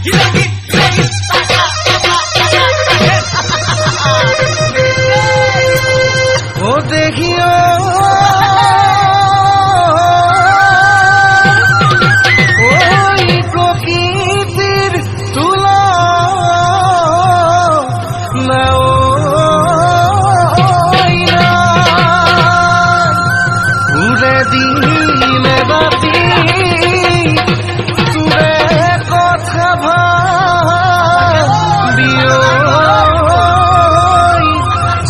ও দেখিও ওই প্ৰকৃতিৰ তুলনা উৰে দিনে ৰাতি তোৰে কথা ভাবি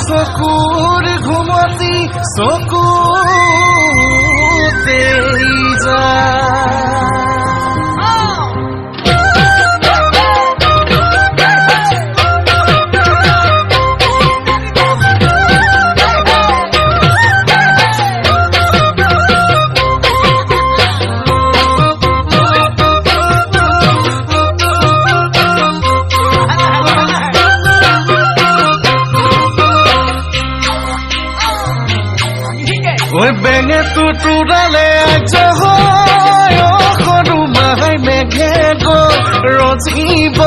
চকুৰ ঘুমতি চকুতে যায়। ঐ বেঙে তুৰালে সৰু মাই মেঘে গৰজিব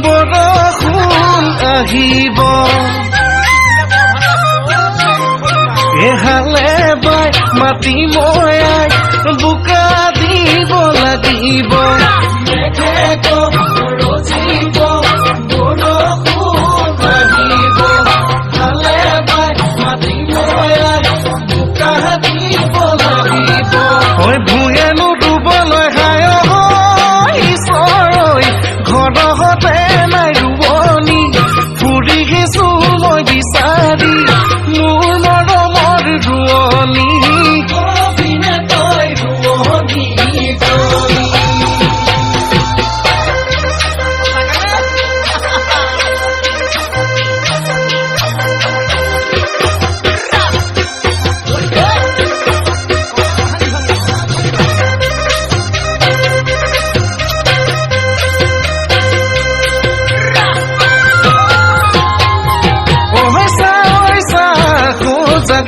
বৰষুণ আহিব এহালে বাই মাটি ময়াই বোকা দিব লাগিব মেঘে গৰজিব বৰষুণ আহিব হালে বাই মাটি ময়াই বোকা দিব লাগিব। ঐ ভূঞেনো ডুবলৈ হায় ঈশ্বৰৈ ঘৰতে নাই ৰোৱনী ফুৰিছো মই বিচাৰি মোৰ মৰমৰ ৰোৱনী তই ৰোৱনী।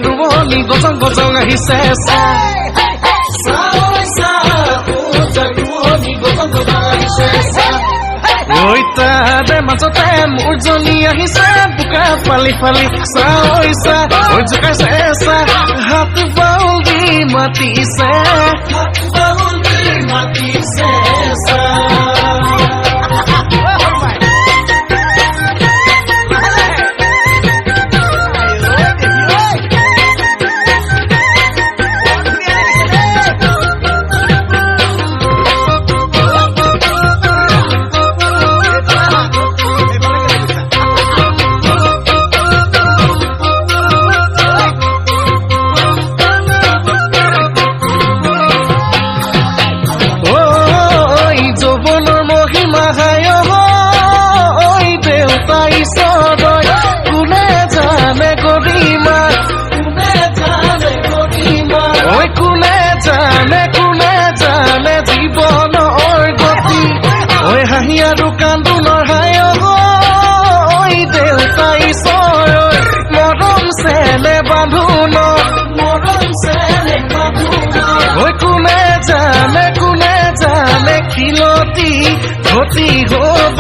ৰোৱনী গজং গজং আহিছে ঐ তাৰে মাজতে মোৰ জনী আহিছে বোকা ফালি ফালি চা ঐ চা ঐ জোকাইছে চা হাত বাউল দি মাতিছে হাত বাউল দি মাতিছে চা। যৌৱনৰ মহিমা হায় ঐ দেউতা ঈশ্বৰৈ কোনে জানে গৰিমা কোনে জানে গৰিমা ঐ কোনে জানে কোনে জানে জীৱনৰ গতি ঐ হাঁহি আৰু কান্দোনৰ হায় ঐ দেউতা ঈশ্বৰৈ মৰম চেনে বান্ধোনৰ মৰম চেনে বান্ধোনৰ ঐ কোনে জানে কোনে জানে খিলতি ক্ষতি হ'ব।